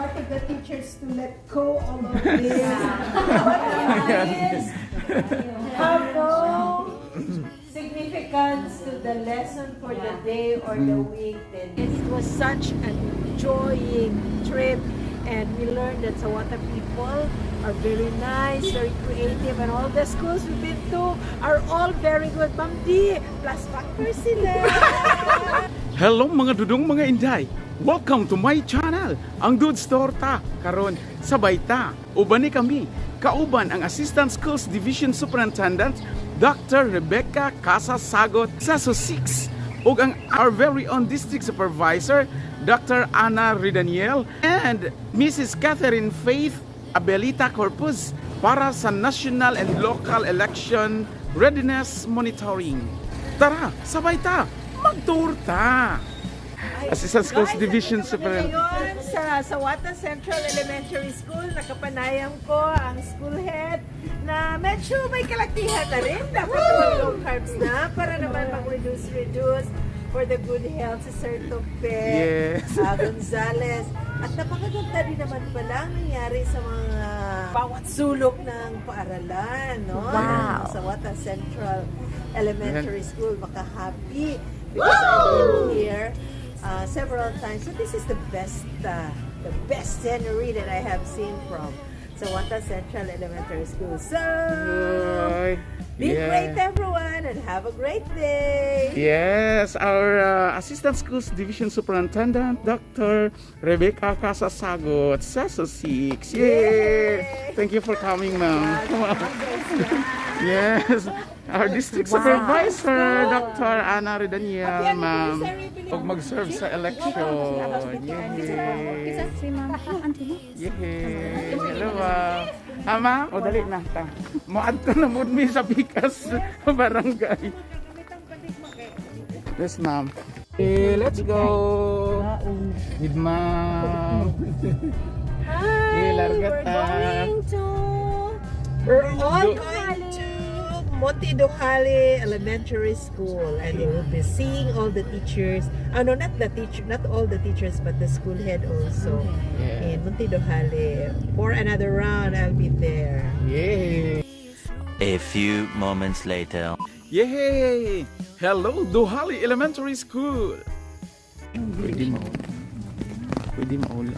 part of the teachers to let go all of this. What it is have no significance to the lesson for the day or the week. Then It was such an enjoying trip, and we learned that Sawata people are very nice, very creative, and all the schools we've been to are all very good. Ma'am D, plus factor sila. Hello, mga dudong, mga inday! Welcome to my channel, ang Dudes Torta. Karon sabay ta, uban ni kami. Kauban ang Assistant Schools Division Superintendent Dr. Rebecca Casasagot, SASO 6, ug ang our very own District Supervisor Dr. Ana Ridaniel and Mrs. Catherine Faith Abelita Corpus para sa national and local election readiness monitoring. Tara, sabay ta, magtorta! Assistant Schools Guys, Division nandito kami Superintendent. ngayon sa Sawata Central Elementary School. Nakapanayam ko ang school head na medyo may kalaktihan na rin. Dapat naman low carbs na para naman mag-reduce-reduce for the good health, si Sir Tope Gonzales. At napakaganda din naman pala ang nangyari sa mga bawat sulok ng paaralan, no? Wow. Ng Sawata Central Elementary School. Maka-happy because I've been here several times. So this is the best scenery that I have seen from Sawata Central Elementary School. So, Hi. be great, everyone, and have a great day. Yes, our Assistant Schools Division Superintendent, Dr. Rebecca Casasagot, SASO 6. Yay! Yay! Thank you for coming, ma'am. Yes, our District Supervisor, Dr. Ana Redaniel, ma'am. Ug mag-serve sa election. Yay! Si Ma'am Auntie mo. Yay! Hello, ma'am. Ha, ma'am? O, dali na. Ta. Moadto na mood mi sa Pikas Barangay. Yes, ma'am. Okay, let's go. With ma'am. Hi! Hey, larga We're ta. going to We're all going to Monte Dujali Elementary School, and we will be seeing all the teachers. Oh no, not the teacher, not all the teachers, but the school head also in Monte Dujali. For another round, I'll be there. Yay! A few moments later. Yay! Hello, Dujali Elementary School! Pwede mo. Pwede maulo.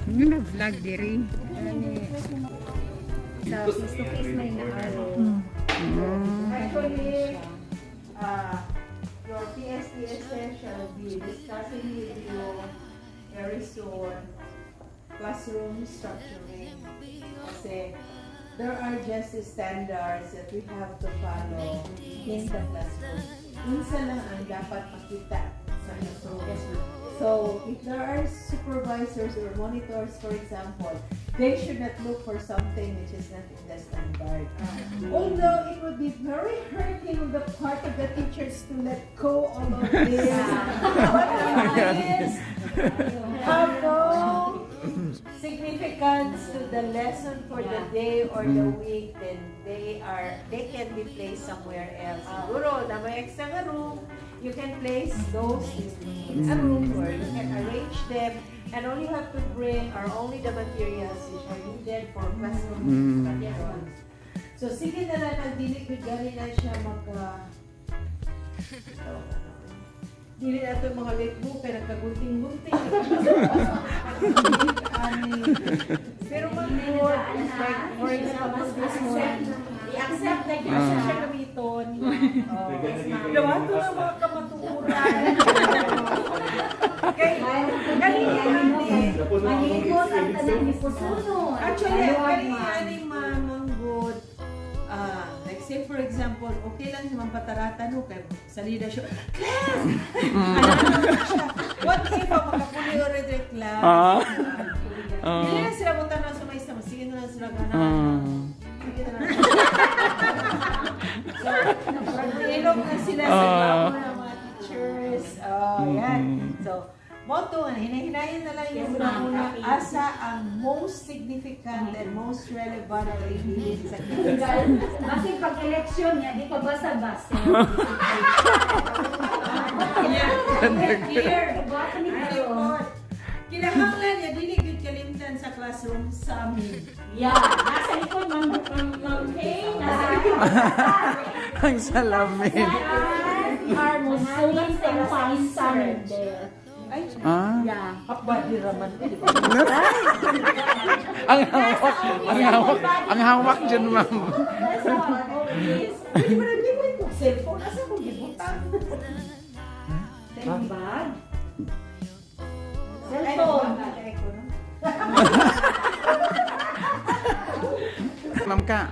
Nag-vlog diri. Sa face to face may na. Actually, your PSDSS shall be discussing with you very soon classroom structuring. Kasi there are just standards that we have to follow in the classroom. Unsa lang ang dapat makita sa classroom. So, if there are supervisors or monitors, for example, they should not look for something which is not in the standard. Although it would be very hurting on the part of the teachers to let go all of this. What it is have no significance to the lesson for the day or the week, then they can be placed somewhere else. Siguro, na may extra nga room, you can place those in a room or you can arrange them, and all you have to bring are only the materials which are needed for classroom instructions. So sige na lang ang dili gud gani na siya magka dili na ito mga letbook kay nagkagunting-gunting. Ani. Pero mag-board, like for example, this one, I-accept na yun siya gamiton. Oh. Dawato na mga kamatuoran. Kay kani ani Mahimot ang tanan ni Pusuno. Actually, ang kani ani manggod, like say for example, okay lang si Ma'am Patarata, no, kay sa leadership, class! Ano siya? What if ang makapuli already class? Hindi na sila mo tanaw sa may sama. Sige na lang sila ganahan. Sige na lang. So, ilog na sila sa ng mga teachers. Oh, yan. So, mao to, hinahinayan na lang yung una asa ang most significant and most relevant na ibilin sa class. Kasi pag eleksyon niya, di pa basa-basa. Clear. Basa ni karon. Kinahanglan niya dili gyud kalimtan sa classroom sa amin. Yeah, nasa likod, Ma'am, Ma'am, Ma'am Kay, nasa likod. Ang salamin. Are musulat and find some there. Ah. Yeah. Body raman. Ang hawak, ang hawak, ang hawak dyan, ma'am. Nasa office. Pwede ba nag mo cellphone? Asa ko gibutang? Sa bag. Cellphone. Ay, ko, no? Ma'am ka.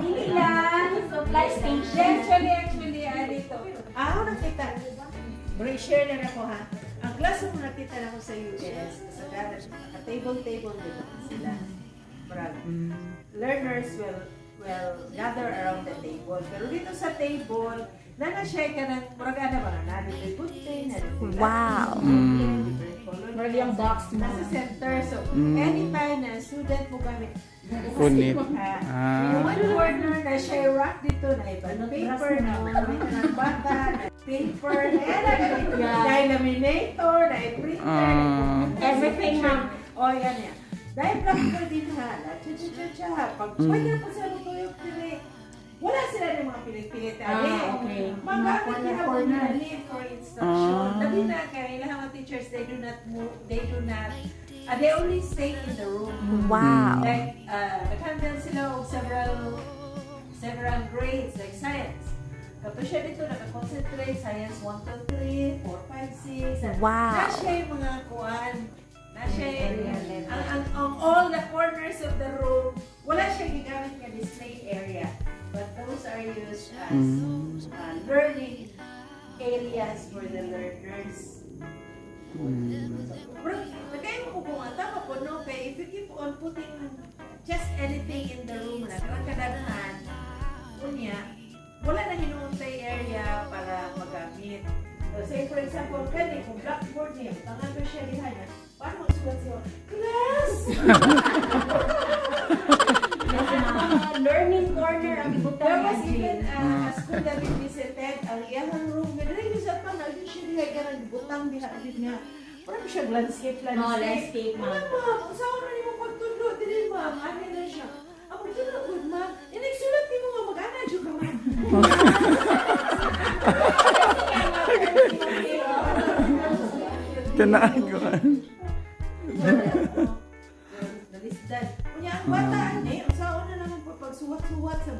Dili lang. Supply station. Actually, dito. Ako nakita, share na ako ha. Ang classroom nakita na ako sa US, sa table-table dito sila. Murag, learners will gather around the table. Pero dito sa table, na siya ka ng, murag ana ba, na dito puti, na dito. Wow! Murag yung box mo. Nasa center. So, anytime na student mo gamit, Punit. Ah. Ah. Yung one corner na siya rack dito na ibang paper na ng bata, na paper, na yan na dahil laminator, dahil printer, Ah. Everything, ma'am. Oh, yan yan. Dahil blackboard din ha, la cha cha cha cha. Pag pwede po sila magtuyok dili. Wala sila ng mga pilit-pilit. Ah, okay. Magamit nila po nila for instruction. Ah. Labi na kay ilang mga teachers, they do not move, they do not, they only stay in the room. Wow. Like, nag-handle sila og several grades, like science. Kato siya dito, nakakoncentrate, science 1, 2, 3, 4, 5, 6. Wow! Na siya yung mga kuan. Na siya yung, ang all the corners of the room, wala siya gigamit nga display area. But those are used as learning areas for the learners. Pero, nagkaya mo kung ang tama po, no? Kaya if you keep on putting just anything in the room na karang kadaghan, unya, wala na hinuuntay area para magamit. So, say for example, kani, kung blackboard niya, tangan ko siya diha niya, paano magsulat siya? Class! Learning corner ang ibutang. There was even a school that we visited, ang iyahang room, nga dili gyud sa pa, na siya diha kanang butang diha gid nga. Parang siya landscape, landscape. Oh, landscape, ma'am. Wala, ma'am. Unsaon man nimo pagtudlo dili, ma'am. Ani na siya. Ang pagtudlo gud, ma'am. Inigsulat nimo nga mag-ana jud ka, ma'am. Tinaan ko. Nalisdan. Unya ang bata ani, unsaon na naman po pagsuwat-suwat sa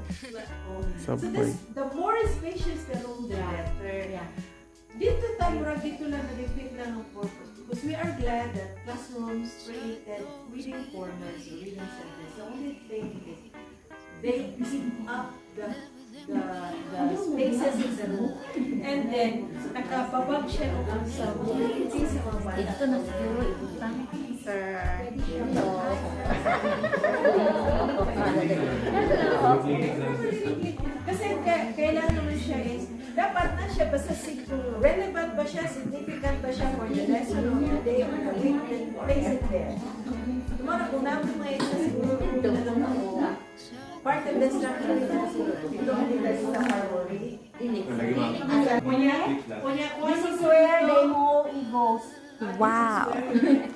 oh. Sa So this, the more spacious the room, the better. Yeah. Dito tayo, murag dito lang na-repeat lang ang purpose. Because we are glad that classrooms created reading corners or reading centers. The only thing is they keep up the spaces in the room. And then, nakapabag siya og sa mobility sa mga bata. Dito na siguro ibutang. Sir. Kasi kailangan naman siya is, dapat na siya basta kung relevant ba siya, significant ba siya for the lesson of the day or the week, then place it there. Tomorrow, kung namin mga isa, siguro kung na lang ako, part of the structure na siguro, dito ang dito sa harmony. Kunya, kunya, This is where the MOE goes. Wow! Perfect!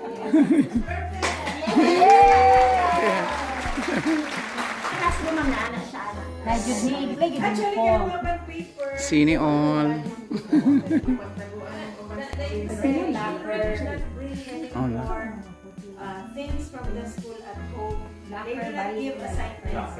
Classroom ma'am na ana siya ana. Medyo ni play gyud Actually, ko. kaya mga pang paper. Sini all. Oh, things from the school at home. They do not give assignments.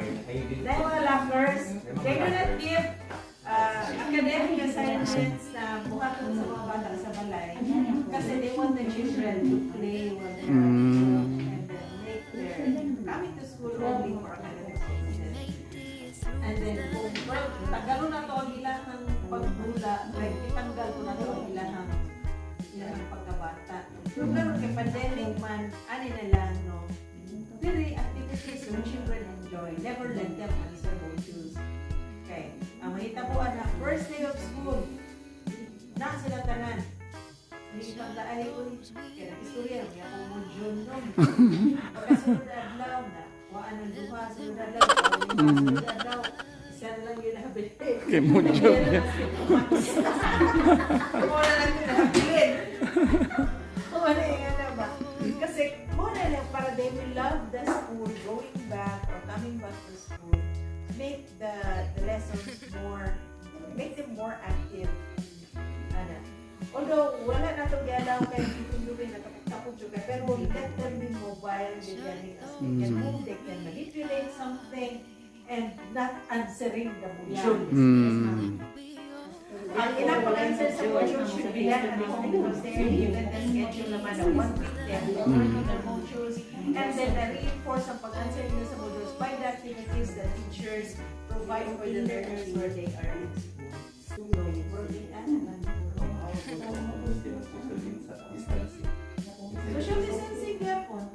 Dahil mga lockers, they do not give academic assignments na buhaton sa mga bata sa balay. Kasi they want the children to play while they're at school and then make their coming to school only for academic purposes. And then, kung well, tanggalon na to ang ilahang pagbula, like itanggal ko na to ang ilahang pagkabata. Pero karon kay pandemic man, ani na lang, no? Dili, activities yung children enjoy. Never let them answer modules. Okay. Ang mahitabo na first day of school, na sila tanan. Hindi pagdaay, uy, kaya nag-istorya, may akong module no. Pagkasunod adlaw na, waan ang duha, sunod adlaw, waan ang duha, sunod adlaw, isa na lang yun ang nabilin. Kay module niya. Mao na lang yung nabilin. Mao na yung ano ba? Kasi mao na lang para they will love the school, going back or coming back to school, make the lessons more, make them more active. Ana. Although, wala na itong galaw kay tutuluin na tapok-tapok juga, pero let them be mobile, they can, they can move, they can manipulate something, and not answering the module. Ang ilang pag-answer sa module should be done at home because they are given the schedule naman na one week they have to work on their modules and then na-reinforce ang pag-answer nila sa modules by the activities that teachers provide for the learners where they are in school. Distancing. Social distancing gyapon.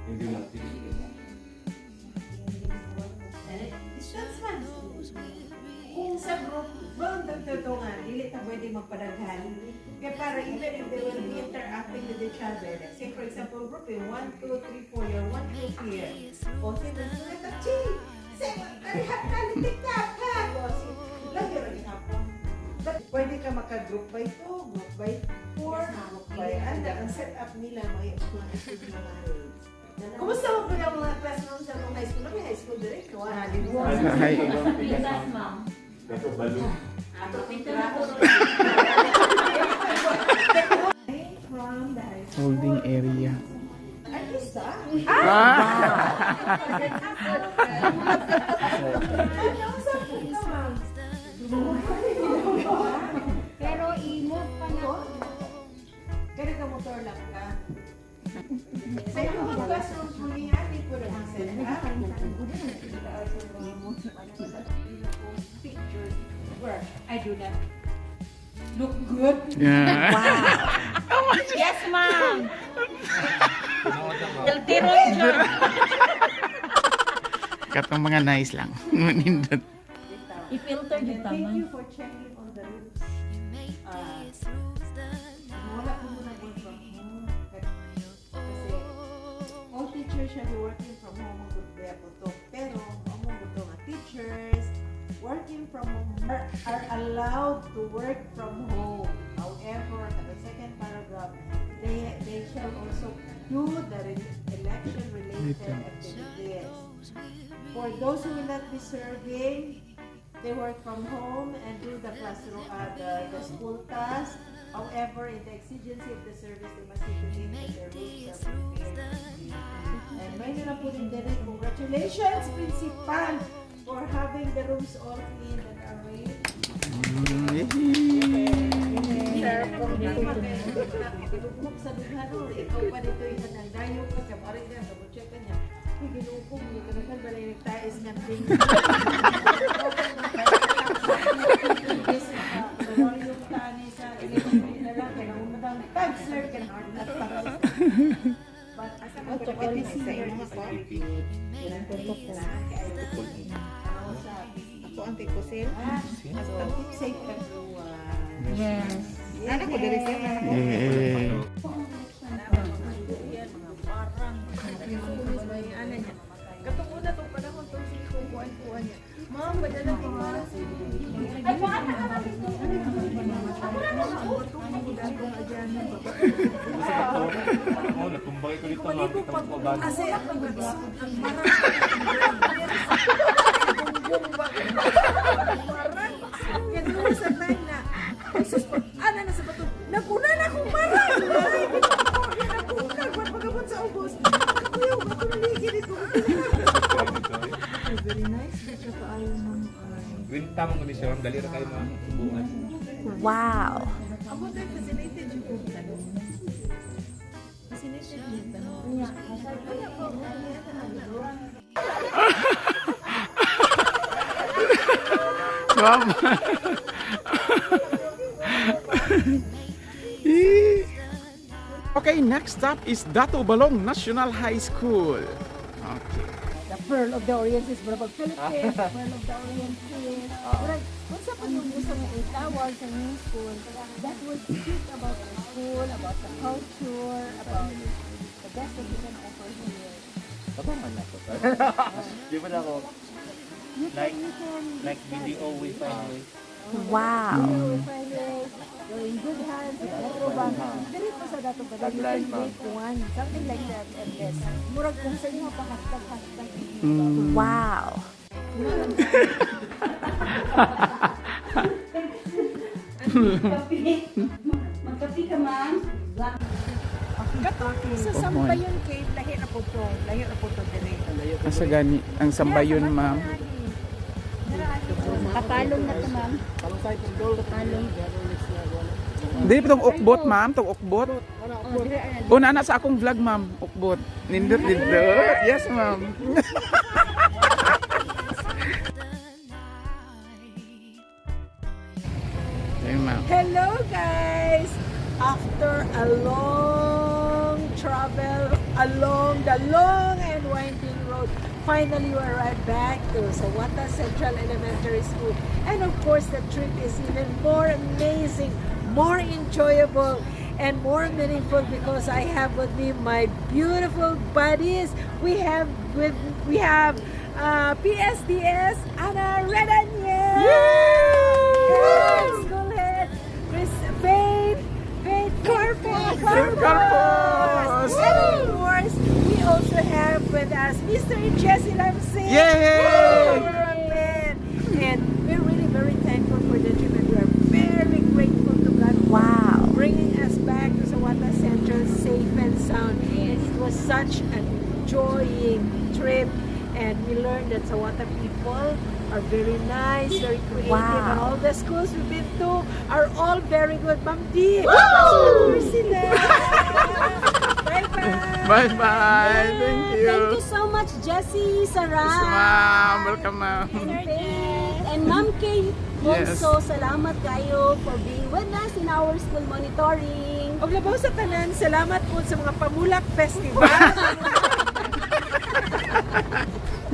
Hindi lang activity. Distance man. Kung sa group, well, totoo nga, dili ta pwede magpadaghan. Kaya para even if they will be interacting with each other, like say for example, group 1, 2, 3, 4, you're one group here. O say, chi, say, o si, lagi rin hapon. But pwede ka maka-group by 2, group by 4, group by, and ang setup nila, mga mga Kumusta mo po yung mga classroom sa mga high school? May high school direct, no? Ah, di mo. Ay. Pitas, ma'am. Ito balloon. Ito na po. From the high school. Holding area. Artista? Ah! Ano sa punta, ma'am? Pero i-move pa na. Kaya ka motor lang ka. Sa iyong mga classrooms mo niya, hindi ko na set up. Pictures where I do not look good. Yeah. Yes, ma'am. Tiron dyan. Katong mga nice lang. Nindot. I-filter And dito, thank ma'am. you for checking on the rooms. Ah, wala ko muna work from home. Kasi all teachers shall be working from home ang good day po to. Pero ang mga good nga teachers working from home are allowed to work from home. However, the second paragraph, they shall also do the election-related activities. For those who will not be serving, they work from home and do the classroom, the school task. However, in the exigency of the service, they must see to it that their rooms are prepared. And may na lang po din din, congratulations, Principal, for having the rooms all clean and arranged. Lugmok sa dughan, oh. Ikaw pa dito yung nagdayo ka, kabarin ka, check ka niya. Uy, ginoo ko, mga kanakan ba na nagtais nga thing. Yung tani sa na lang, kaya umatang tag sir, kaya But what it is here is very good. Ako ang tikusil. So, keep safe, everyone. Yes. Nana ko diri sir. Nana ko. Yeah. Katong una tong panahon tong si kuan-kuan niya. Ma'am, padala kay para sa Ay, baka na ka natin. Ako na to. Oo, natumbay ko dito ma'am. Kita mo pa bago. Kasi ang ang marang ang marang. Kaya there was a time na, Jesus, ana na sa bato, naguna na akong marang! Ay, ginoo, yan ang bungkag, wala pagabot sa ubos. Kuya, bato na ligid ito. Very nice, di siya kaayo ng Win tamang ko ni siya ma'am. Dali ra kayo ma'am. Subuan. Wow. Ako tayo, fascinated yung kong tanong. Fascinated yung tanong. Wala ko, wala. Ma'am. Okay, next stop is Dato Balong National High School. Okay. The Pearl of the Orient is murag pag Philippines, the Pearl of the Orient is. Murag unsa pa yung gusto nga itawag sa inyong school that will speak about our school, about the culture, about the best that we can offer here. Di ba na ako? You can, Like- you can Like BDO, we find ways. Wow. We find ways. You're in good hands with Metrobank. Dili po sa dato ba? You can make one. Something like that. And yes. Murag kung sa inyo pa hashtag hashtag. Wow. Magkape ka, ma'am. Katong sa Sampayon Cave, lahi na po to. Lahi na po to diri. Asa gani ang Sambayon, ma'am? Kapalong na to, ma'am. Kapalong. Dili pa tong ukbot, ma'am, tong ukbot. Oh, na sa akong vlog, ma'am. Ukbot. Nindot nindot. Yes, ma'am. Ayun, ma'am. Hello guys! After a long travel along the long and winding road, finally we arrived back to Sawata Central Elementary School. And of course, the trip is even more amazing, more enjoyable, and more meaningful because I have with me my beautiful buddies. We have PSDS Ana Redaniel! Yes! School head, Chris Faith, Faith Corpus, Corpus! And of course, we also have with us Mr. Jesse Lamsin. Yay! Cameraman. And we're really very thankful for the trip and we're very grateful to God for bringing us back to Sawata Central safe and sound. And it was such an enjoying trip. And we learned that Sawata people are very nice, very creative, and all the schools we've been to are all very good. Ma'am D, sila. Bye-bye! Bye-bye. Thank you. Thank you so much, Jessie, Sarah. Yes, ma'am. Welcome, ma'am. And Faith, and Ma'am Kay. Yes. Also, salamat kayo for being with us in our school monitoring. Og labaw sa tanan, salamat po sa mga Pamulak Festival.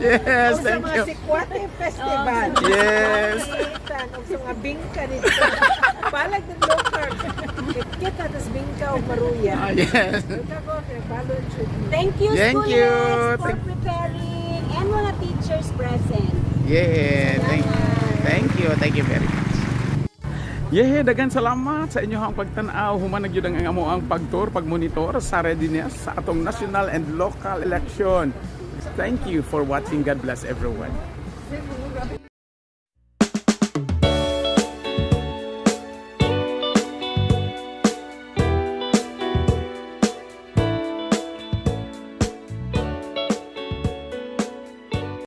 Yes, O sa thank mga you. Sikwate Festival. Yes. O sa mga bingka dito. Balag ng low carb. Kita tas bingka o maruya. Ah, yes. Ko, kaya balon jud ni. Thank you, Thank school you. heads, for preparing and mga teachers present. Yeah, thank you. Thank you very much. Yeah, dagan salamat sa inyong pagtan-aw. Human na gyud ang amo ang pagtour, pagmonitor sa readiness sa atong national and local election. Thank you for watching. God bless everyone.